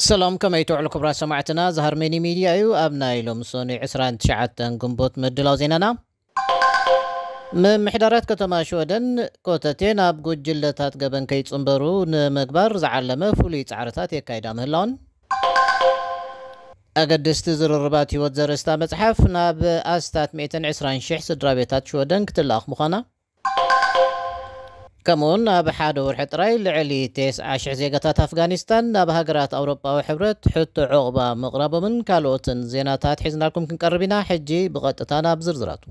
ሰላም፣ ከመይ ትውዕሉ ክቡራት ሰማዕትና? ዝሃርሜኒ ሚድያ እዩ። ኣብ ናይ ሎም ሶኒ ዕስራን ትሽዓተን ግንቦት ምድላው ዜናና፣ ምምሕዳራት ከተማ ሽወደን ኮተቴ ናብ ጉጅለታት ገበን ከይጽንበሩ ንምግባር ዝዓለመ ፍሉይ ጻዕርታት የካይዳ ምህላውን፣ ኣገደስቲ ዝርርባት ህይወት ዘርእስታ መጽሓፍ ናብ ኣስታት ሚእትን ዕስራን ሽሕ ስድራ ቤታት ሽወደን ክትለኣኽ ምዃና፣ ከምኡውን ኣብ ሓደ ወርሒ ጥራይ ልዕሊ ተስዓ ሽሕ ዜጋታት ኣፍጋኒስታን ናብ ሃገራት ኣውሮጳዊ ሕብረት ሕቶ ዕቑባ ምቕራቦምን ካልኦትን ዜናታት ሒዝናልኩም ክንቀርብ ኢና። ሕጂ ብቐጥታ ናብ ዝርዝራቱ።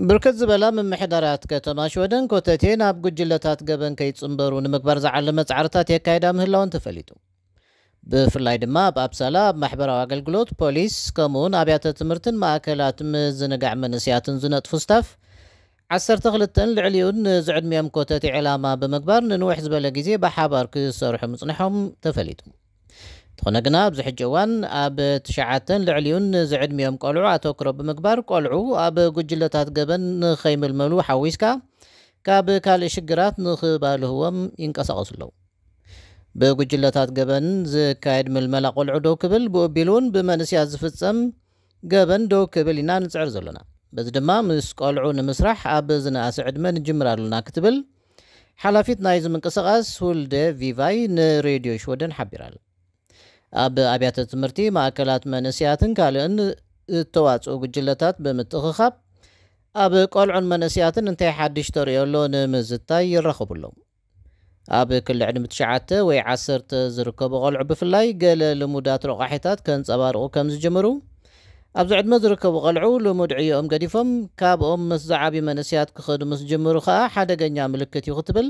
ብርክት ዝበላ ምምሕዳራት ከተማ ሽወደን ኮተቴ ናብ ጉጅለታት ገበን ከይጽንበሩ ንምግባር ዝዓለመ ጻዕርታት የካይዳ ምህላውን ተፈሊጡ። ብፍላይ ድማ ኣብ ኣፕሳላ ኣብ ማሕበራዊ ኣገልግሎት፣ ፖሊስ፣ ከምኡውን ኣብያተ ትምህርትን ማእከላት ምዝንጋዕ መንእስያትን ዝነጥፉ ስታፍ ዓሰርተ ክልተን ልዕሊኡን ንዝዕድሚኦም ኮተቴ ዕላማ ብምግባር ንንውሕ ዝበለ ግዜ ብሓባር ክሰርሑ ምጽንሖም ተፈሊጡ። እንተኾነ ግና ኣብዚ ሕጂ እዋን ኣብ ትሽዓተን ልዕሊኡን ንዝዕድሚኦም ቆልዑ ኣተክሮ ብምግባር ቆልዑ ኣብ ጉጅለታት ገበን ንኸይምልመሉ ሓዊስካ ካብ ካልእ ሽግራት ንኽባልህዎም ይንቀሳቐሱ ኣለዉ። ብጉጅለታት ገበን ዝካየድ ምልመላ ቆልዑ ደው ክብል፣ ብኡቢሉ እውን ብመንእስያት ዝፍጸም ገበን ደው ክብል ኢና ንጽዕር ዘሎና። በዚ ድማ ምስ ቆልዑ ንምስራሕ ኣብ ዝነኣሰ ዕድመ ንጅምር ኣሎና ክትብል ሓላፊት ናይዚ ምንቅስቓስ ሁልደ ቪቫይ ንሬድዮ ሽወደን ሓቢራ ኣላ። ኣብ ኣብያተ ትምህርቲ፣ ማእከላት መንእስያትን ካልእን እተዋጽኡ ጉጅለታት ብምትእኽኻብ ኣብ ቆልዑን መንእስያትን እንታይ ሓድሽ ተርእዮ ኣሎ ንምዝታይ ይራኸቡ ኣለዉ። ኣብ ክሊ ዕድመ ትሽዓተ ወይ ዓሰርተ ዝርከቡ ቆልዑ ብፍላይ ገለ ልሙዳት ረቋሒታት ከንጸባርቑ ከም ዝጀመሩ፣ ኣብዚ ዕድመ ዝርከቡ ቆልዑ ልሙድ ዕዮኦም ገዲፎም ካብኦም ምስ ዝዓብዩ መንእስያት ክኸዱ ምስ ጀመሩ ከኣ ሓደገኛ ምልክት እዩ ክትብል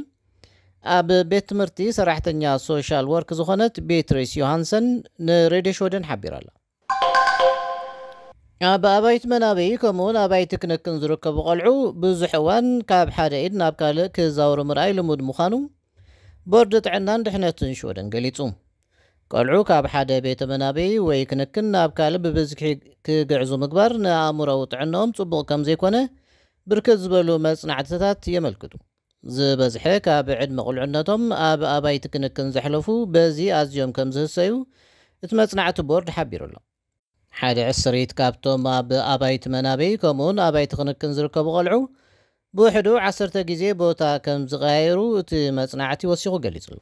ኣብ ቤት ትምህርቲ ሰራሕተኛ ሶሻል ወርክ ዝኾነት ቤትሪስ ዮሃንሰን ንሬድዮ ሽወደን ሓቢራ ኣላ። ኣብ ኣባይቲ መናበዪ ከምኡውን ኣባይቲ ክንክን ዝርከቡ ቆልዑ ብዙሕ እዋን ካብ ሓደ ኢድ ናብ ካልእ ክዛወሩ ምርኣይ ልሙድ ምዃኑ ቦርድ ጥዕናን ድሕነትን ሽወደን ገሊጹ። ቆልዑ ካብ ሓደ ቤተ መናበዪ ወይ ክንክን ናብ ካልእ ብብዝሒ ክግዕዙ ምግባር ንኣእምሮዊ ጥዕናኦም ጽቡቕ ከም ዘይኮነ ብርክት ዝበሉ መጽናዕትታት የመልክቱ። ዝበዝሐ ካብ ዕድመ ቁልዕነቶም ኣብ ኣባይቲ ክንክን ዘሕለፉ በዚ ኣዝዮም ከም ዝህሰዩ እቲ መጽናዕቲ ቦርድ ሓቢሩ ኣሎ። ሓደ ዕስሪት ካብቶም ኣብ ኣባይቲ መናበዪ ከምኡውን ኣባይቲ ክንክን ዝርከቡ ቆልዑ ብውሕዱ ዓሰርተ ግዜ ቦታ ከም ዝቐያየሩ እቲ መጽናዕቲ ወሲኹ ገሊጹ ኣሎ።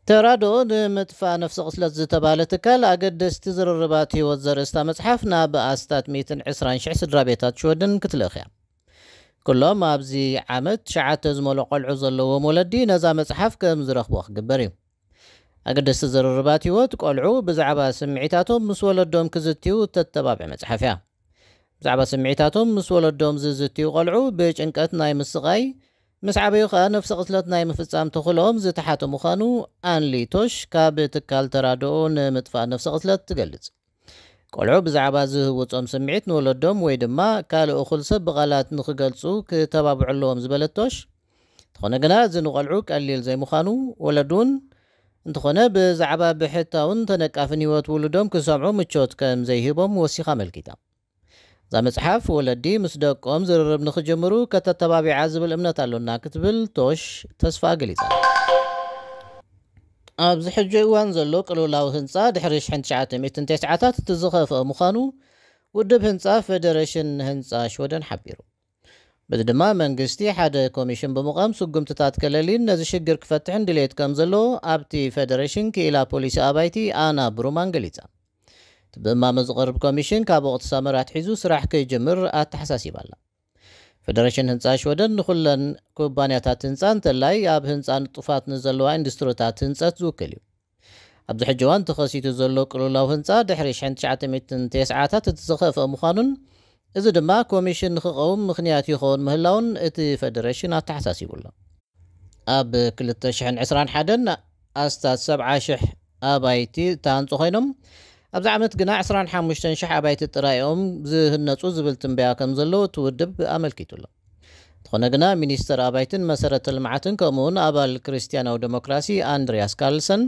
ተራድኦ ንምጥፋእ ነፍሲ ቅትለት ዝተባህለ ትካል ኣገደስቲ ዝርርባት ህይወት ዘርእስታ መጽሓፍ ናብ ኣስታት ሚእትን ዕስራን ሽሕ ስድራ ቤታት ሽወደን ክትልእኽ እያ። ኩሎም ኣብዚ ዓመት ትሽዓተ ዝመልኦ ቆልዑ ዘለዎም ወለዲ ነዛ መጽሓፍ ከም ዝረኽቦ ክግበር እዩ። ኣገደስቲ ዝርርባት ህይወት ቆልዑ ብዛዕባ ስምዒታቶም ምስ ወለዶም ክዝትዩ እተተባብዕ መጽሓፍ እያ። ብዛዕባ ስምዒታቶም ምስ ወለዶም ዝዝትዩ ቆልዑ ብጭንቀት ናይ ምስቓይ፣ ምስ ዓበዩ ከኣ ነፍሲ ቅትለት ናይ ምፍጻም ተኽእሎኦም ዝተሓተ ምዃኑ ኣንሊ ቶሽ ካብ ትካል ተራድኦ ንምጥፋእ ነፍሲ ቅትለት ትገልጽ። ቆልዑ ብዛዕባ ዝህውጾም ስምዒት ንወለዶም ወይ ድማ ካልእ እኹል ሰብ ብቓላት ንኽገልጹ ክተባብዑ ኣለዎም ዝበለት ቶሽ፣ እንተኾነ ግና እዚ ንቆልዑ ቀሊል ዘይምዃኑ፣ ወለዲ እውን እንተኾነ ብዛዕባ ብሕታውን ተነቃፍን ህይወት ውሉዶም ክሰምዑ ምቾት ከም ዘይህቦም ወሲኻ ኣመልኪታ። እዛ መጽሓፍ ወለዲ ምስ ደቆም ዝርርብ ንኽጅምሩ ከተተባቢዓ ዝብል እምነት ኣሎና ክትብል ቶሽ ተስፋ ገሊጻ። ኣብዚ ሕጂ እዋን ዘሎ ቅልውላው ህንጻ ድሕሪ ሽሕን ትሽዓተ ሚእትን ተስዓታት እቲ ዝኸፍአ ምዃኑ ውድብ ህንጻ ፌደሬሽን ህንጻ ሽወደን ሓቢሩ። በዚ ድማ መንግስቲ ሓደ ኮሚሽን ብምቋም ስጉምትታት ከለልይን ነዚ ሽግር ክፈትሕን ድሌት ከም ዘለዎ ኣብቲ ፌደሬሽን ክኢላ ፖሊሲ ኣባይቲ ኣና ብሩማን ገሊጻ። እቲ ብእማመ ዝቐርብ ኮሚሽን ካብ ወቕቲ ሳመር ኣትሒዙ ስራሕ ክጅምር ኣተሓሳሲባ ኣላ። ፌደሬሽን ህንጻ ሽወደን ንኹለን ኩባንያታት ህንጻ እንተላይ ኣብ ህንጻ ንጡፋት ንዘለዋ ኢንዱስትሪታት ህንጸት ዝውክል እዩ። ኣብዚ ሕጂ እዋን ተኸሲቱ ዘሎ ቅልውላው ህንጻ ድሕሪ ሽሕን ትሽዓተ ሚእትን ተስዓታት እቲ ዝኸፍአ ምዃኑን እዚ ድማ ኮሚሽን ንኽቐውም ምኽንያት ይኸውን ምህላውን እቲ ፌደሬሽን ኣተሓሳሲቡ ኣሎ። ኣብ ክልተ ሽሕን ዕስራን ሓደን ኣስታት ሰብዓ ሽሕ ኣባይቲ እተሃንጹ ኮይኖም ኣብዚ ዓመት ግና ዕስራን ሓሙሽተን ሽሕ ኣባይቲ ጥራይ እዮም ዝህነጹ ዝብል ትንበያ ከም ዘሎ እቲ ውድብ ኣመልኪቱ ኣሎ። እንተኾነ ግና ሚኒስተር ኣባይትን መሰረተ ልምዓትን ከምኡውን ኣባል ክርስትያናዊ ዴሞክራሲ ኣንድሪያስ ካርልሰን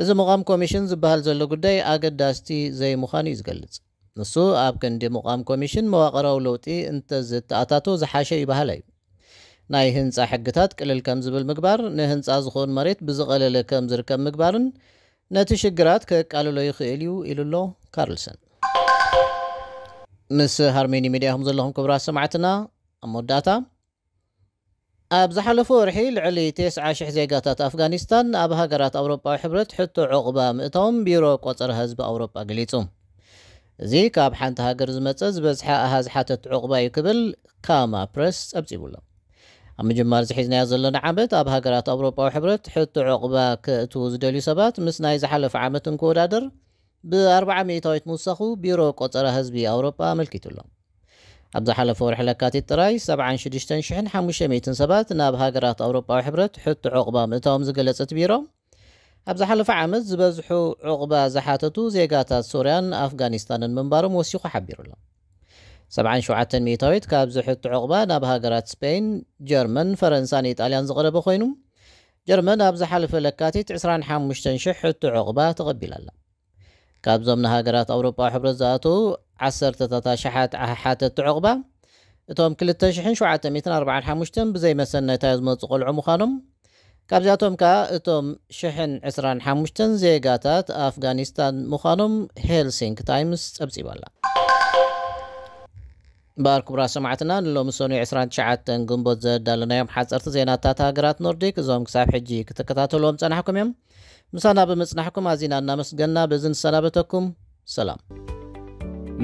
እዚ ምቋም ኮሚሽን ዝበሃል ዘሎ ጉዳይ ኣገዳስቲ ዘይምዃኑ እዩ ዝገልጽ። ንሱ ኣብ ክንዲ ምቋም ኮሚሽን መዋቕራዊ ለውጢ እንተዝተኣታቶ ዝሓሸ እዩ በሃላይ እዩ። ናይ ህንፃ ሕግታት ቅልል ከም ዝብል ምግባር፣ ንህንፃ ዝኸውን መሬት ብዝቐለለ ከም ዝርከብ ምግባርን ነቲ ሽግራት ከቃልሎ ይኽእል እዩ ኢሉ ኣሎ ካርልሰን። ምስ ሃርሜኒ ሚድያ ኢኹም ዘለኹም ክቡራት ሰማዕትና። ኣብ መወዳእታ፣ ኣብ ዝሓለፈ ወርሒ ልዕሊ ተስዓ ሽሕ ዜጋታት ኣፍጋኒስታን ኣብ ሃገራት ኣውሮጳዊ ሕብረት ሕቶ ዑቕባ ምእታዎም ቢሮ ቆጸራ ህዝቢ ኣውሮጳ ገሊጹ። እዚ ካብ ሓንቲ ሃገር ዝመጸ ዝበዝሐ ኣሃዝ ሓተት ዑቕባ እዩ ክብል ካማ ፕረስ ጸብጺቡ ኣሎ። ኣብ ምጅማር ዝሒዝናዮ ዘለና ዓመት ኣብ ሃገራት ኣውሮጳዊ ሕብረት ሕቶ ዑቕባ ከእትዉ ዝደልዩ ሰባት ምስ ናይ ዝሓለፈ ዓመት እንክወዳደር ብ ኣርብዓ ሚእታዊት ምውሳኹ ቢሮ ቆጸራ ህዝቢ ኣውሮጳ ኣመልኪቱ ኣሎ። ኣብ ዝሓለፈ ወርሒ ለካቲት ጥራይ ሰብዓን ሽዱሽተን ሽሕን ሓሙሽተ ሚእትን ሰባት ናብ ሃገራት ኣውሮጳዊ ሕብረት ሕቶ ዑቕባ ምእታዎም ዝገለጸ እቲ ቢሮ፣ ኣብ ዝሓለፈ ዓመት ዝበዝሑ ዑቕባ ዝሓተቱ ዜጋታት ሶርያን ኣፍጋኒስታንን ምንባሮም ወሲኹ ሓቢሩ ኣሎ። ሰብዓን ሸውዓተን ሚእታዊት ካብዚ ሕቶ ዑቕባ ናብ ሃገራት ስፔን፣ ጀርመን፣ ፈረንሳን ኢጣልያን ዝቐረበ ኮይኑ፣ ጀርመን ኣብ ዝሓለፈ ለካቲት ዕስራን ሓሙሽተን ሽሕ ሕቶ ዑቕባ ተቐቢላ ኣላ። ካብዞም ንሃገራት ኣውሮጳዊ ሕብረት ዝኣተዉ ዓሰርተታት ኣሽሓት ሓተቲ ዑቕባ፣ እቶም ክልተ ሽሕን ሸውዓተ ሚእትን ኣርባዓን ሓሙሽተን ብዘይ መሰነይታ ዝመጹ ቆልዑ ምዃኖም፣ ካብዚኣቶም ከኣ እቶም ሽሕን ዕስራን ሓሙሽተን ዜጋታት ኣፍጋኒስታን ምዃኖም ሄልሲንክ ታይምስ ጸብጺባ ኣላ። እምበኣር ክቡራት ሰማዕትና፣ ንሎሚ ሰኑይ ዕስራን ትሽዓተን ግንቦት ዘዳለናዮም ሓጸርቲ ዜናታት ሃገራት ኖርዲክ እዞም ክሳብ ሕጂ ክትከታተልዎም ጸናሕኩም እዮም። ምሳና ብምጽናሕኩም ኣዚና እናመስገና በዚ ንሰናበተኩም። ሰላም።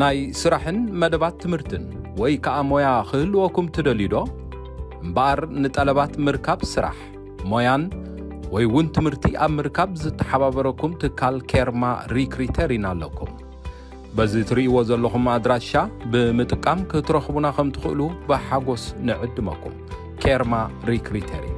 ናይ ስራሕን መደባት ትምህርትን ወይ ከኣ ሞያ ክህልወኩም ትደልዩ ዶ? እምበኣር ንጠለባት ምርካብ ስራሕ፣ ሞያን ወይ እውን ትምህርቲ ኣብ ምርካብ ዝተሓባበረኩም ትካል ኬርማ ሪክሪተር ኢና ኣለኩም። በዚ ትርእይዎ ዘለኹም ኣድራሻ ብምጥቃም ክትረኽቡና ከም ትኽእሉ ብሓጎስ ንዕድመኩም። ኬርማ ሪክሪተር።